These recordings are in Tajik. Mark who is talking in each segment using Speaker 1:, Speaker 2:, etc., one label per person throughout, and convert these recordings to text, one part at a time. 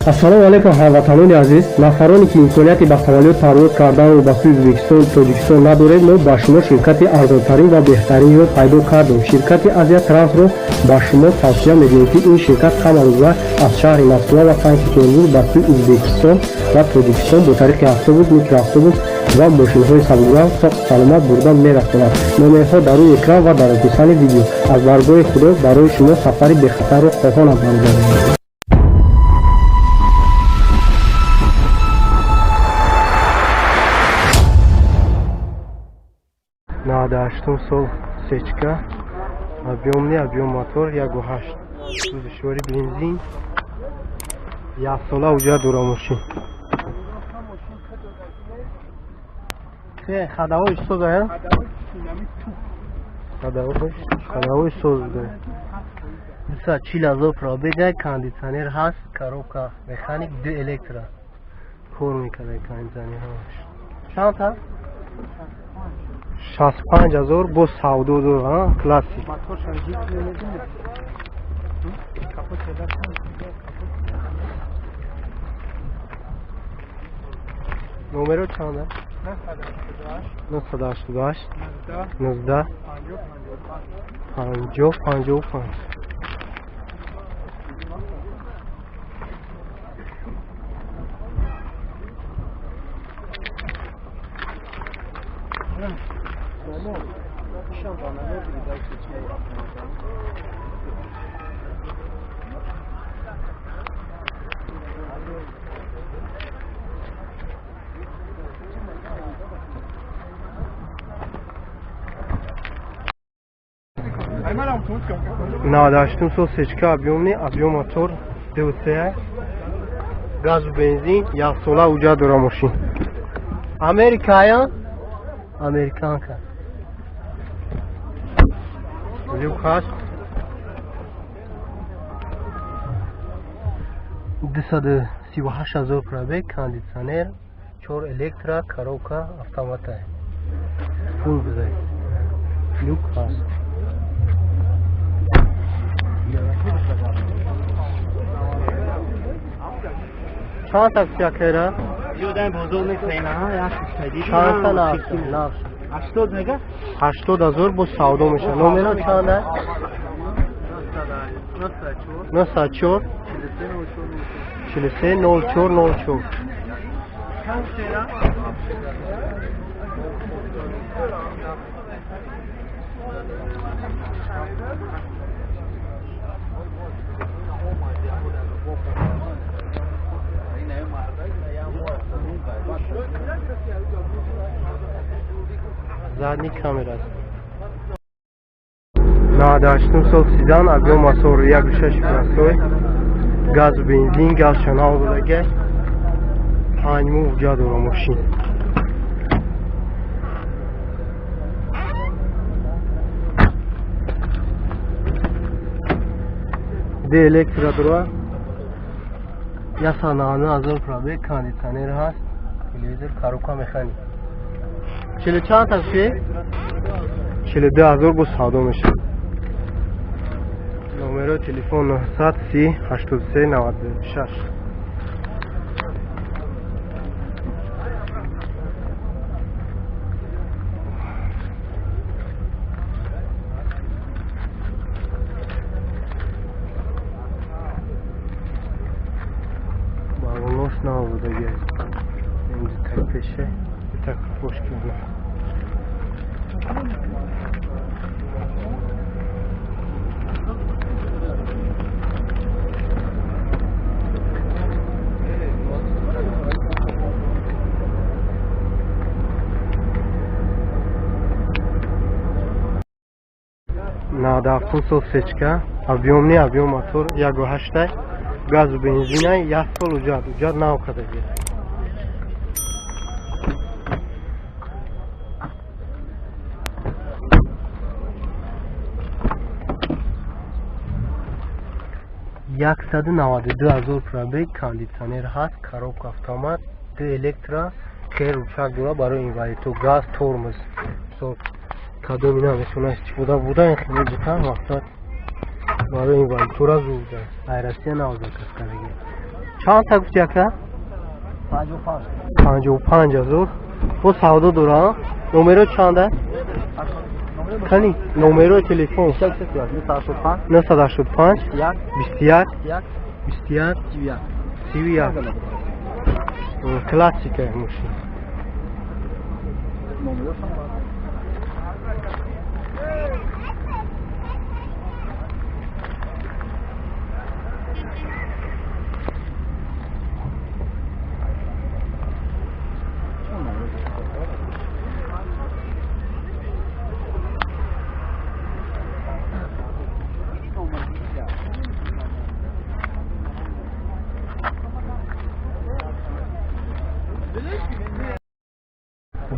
Speaker 1: Ассалому алайкум, ҳамватанони азиз. Нафароне ки имконияти ба самолёт парвоз карданро ба сӯи Ӯзбекистон, Тоҷикистон надоред, мо ба шумо ширкати арзонтарин ва беҳтаринро пайдо кардем. Ширкати Азия Трансро ба шумо тавсия медиҳем, ки ин ширкат ҳамарӯза аз шаҳри Москва ва Санкт Петербург ба сӯи Ӯзбекистон ва Тоҷикистон бо тариқи автобус, микроавтобус ва мошинҳои сабукранг соғ саломат бурда мерасонад. Номерҳо дар рӯи экран ва дар описании видео. Аз даргоҳи Худо барои шумо сафари бехатарро хоҳонам, бародарон. 98-ум сол сечка, объёмный, объём мотор 1,8, сӯзишворӣ бензин, яксола уҷа дора мошин. Ходовой соза, ходовой соз буда. 240 000 пробега, кондитсионер ҳаст, коробка механик, ду электро кор мекарда кондитсионер. Чанд та? 65 000 бо савдо дора. Классик. Номеро чанда? 988 19 50 55. 98-ум сол сечка, объёмный, объём мотор 2,3, газу бензин, яксола уҷа дора мошин. Америкая, американка. Люк ҳаст. 238 000 пробег, кондитсионер, чор электро, коробка автомата, пул бизай, люк ҳаст. Чанд такси акера? Чанд та нарх?
Speaker 2: 80 мега?
Speaker 1: 80 000 бо савдо мешавад. Номеро чанда? 904 43 04 04. Задний камера аст. 98-ум сол седан, объём мотор 1,6 простой, газу бензин, газша нав додага, 5 моҳ уҷа дора мошин. Ду электро дора, 199 000 пробег, кондитсионер ҳаст, телевизор, коробка механик. Чилу чанд такси? 42 000 бо савдо мешавад. Номерои телефон 930 83 96. Балонош нав будаги, так пеше, так пошки. 97-ум сол сечка, объёмный, объём мотор 1,8, газу бензина, як сол уҷад, уҷад нав кадаги. 192 000 пробег, кондитсионер ҳаст, коробка автомат, ду электро, хел ручак дора барои инвалидҳо, газ, тормоз. Кадом ина метавона истифода буда, ин хеле ҷита мақсад барои инвалидҳоро зуд. Ай Россия нав заказ кардаги. Чанд та гуфти ака?
Speaker 2: 55.
Speaker 1: 55 ҳазор. Бо савдо дора? Номеро чанда? Кани номерои телефон? 985 21 21 31. Классика мошин.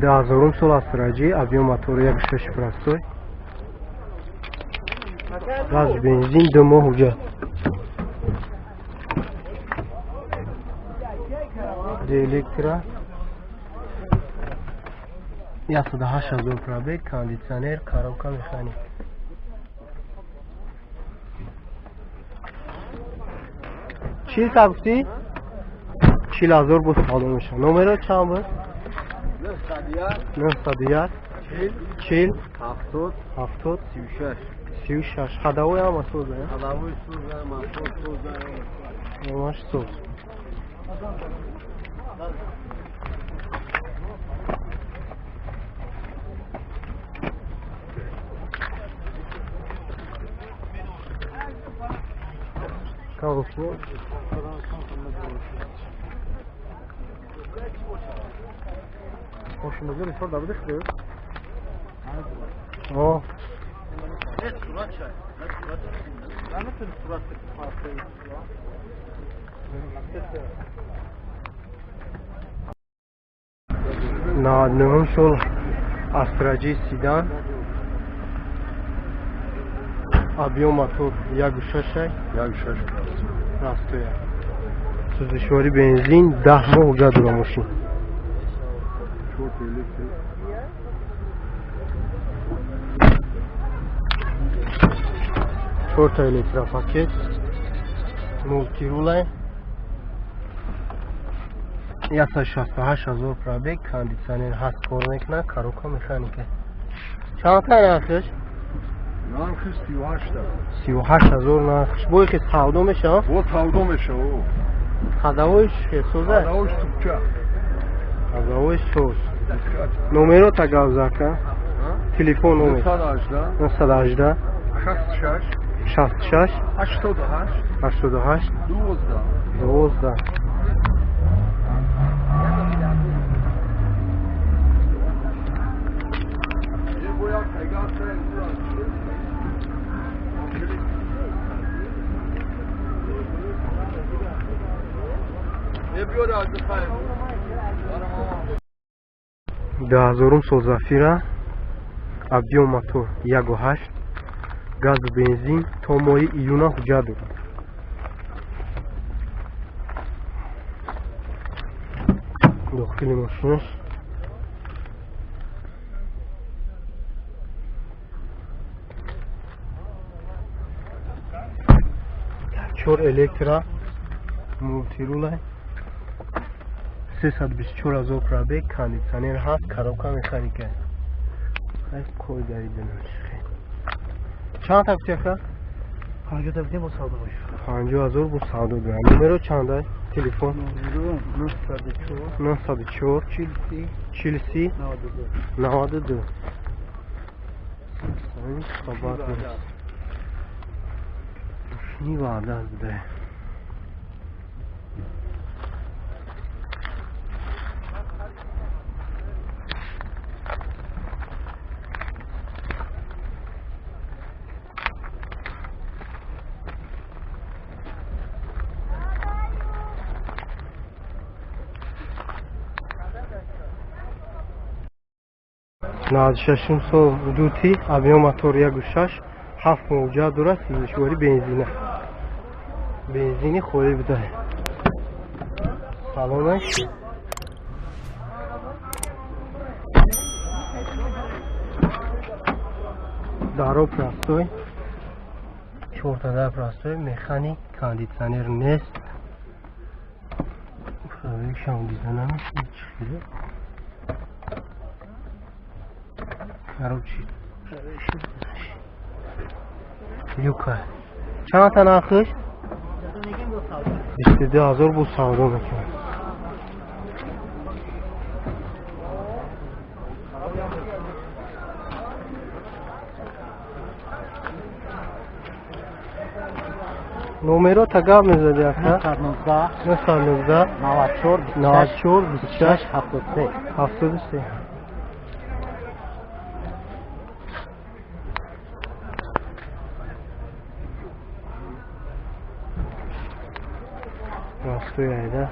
Speaker 1: Даҳазорум сол Астра J, объём мотори 1.6 простой. Газ бензин 2 моҳ ҳуҷҷат. Электро 108 ҳазор пробег, кондитсионер, коробка механик. Чил та гуфтӣ? 40 ҳазор боз савдо мешавад. Номеро чанд буд? 901 40 70 36. 36. Ходовой ҳама соза?
Speaker 2: Ходовой соза, мотор соза.
Speaker 1: Ҳамаш соз. Коробка. О. 99 сол Астра J седан. Объём мотор 1.6.
Speaker 2: 1.6
Speaker 1: простой. Сӯзишворӣ бензин 10 моҳ ҳуҷҷат дора мошин. Чорта электропакет, мултирулай, 168 ҳазор пробег, кондитсионер ҳаст, кор мекунад, коробка механика. Чанд та нархш?
Speaker 2: Нархш 38 та.
Speaker 1: 38 ҳазор нархш. Бо ки савдо мешавад?
Speaker 2: Бо савдо мешавад.
Speaker 1: Ходовойш соза?
Speaker 2: Ходовойш тупча.
Speaker 1: Ходовой соз. Номеро та гавзака? Телефон номер? 918
Speaker 2: 66
Speaker 1: 66
Speaker 2: 88
Speaker 1: 88
Speaker 2: 12
Speaker 1: 12. Даҳазорум сол Зафира, объём мотор 1.8, газу бензин то моҳи июна ҳуҷҷат дорад. Дохили мошинаш чор электро мултирулай, 324 ҳазор пробег, кондитсионер ҳаст, коробка механика. Кой дариданаш. Чанд та гуфти ака?
Speaker 2: 50 та гуфтем, бо савдо мешавад.
Speaker 1: 50 ҳазор бо савдо дорад. Номеро чанда? Телефон?
Speaker 2: 904
Speaker 1: 904
Speaker 2: 43
Speaker 1: 43
Speaker 2: 92
Speaker 1: 92. Хабар нест. Мошини ваъда буда. 96 сол дути, объём мотор 1.6, 7 моҳ ҳуҷҷат дорад, сӯзишворӣ бензина. Бензини холӣ буда. Салонаш даро простой, чорта дар простой, механик, кондитсионер нест. Савдоишам дида намешавад, чӣ хеле. Короче, люка. Чанд та нархиш? 22 000 бу савдо мекунад. Номерота гап мезади, ака?
Speaker 2: 919
Speaker 1: 919
Speaker 2: 94
Speaker 1: 94 26
Speaker 2: 73.
Speaker 1: 73. Ростуй айда.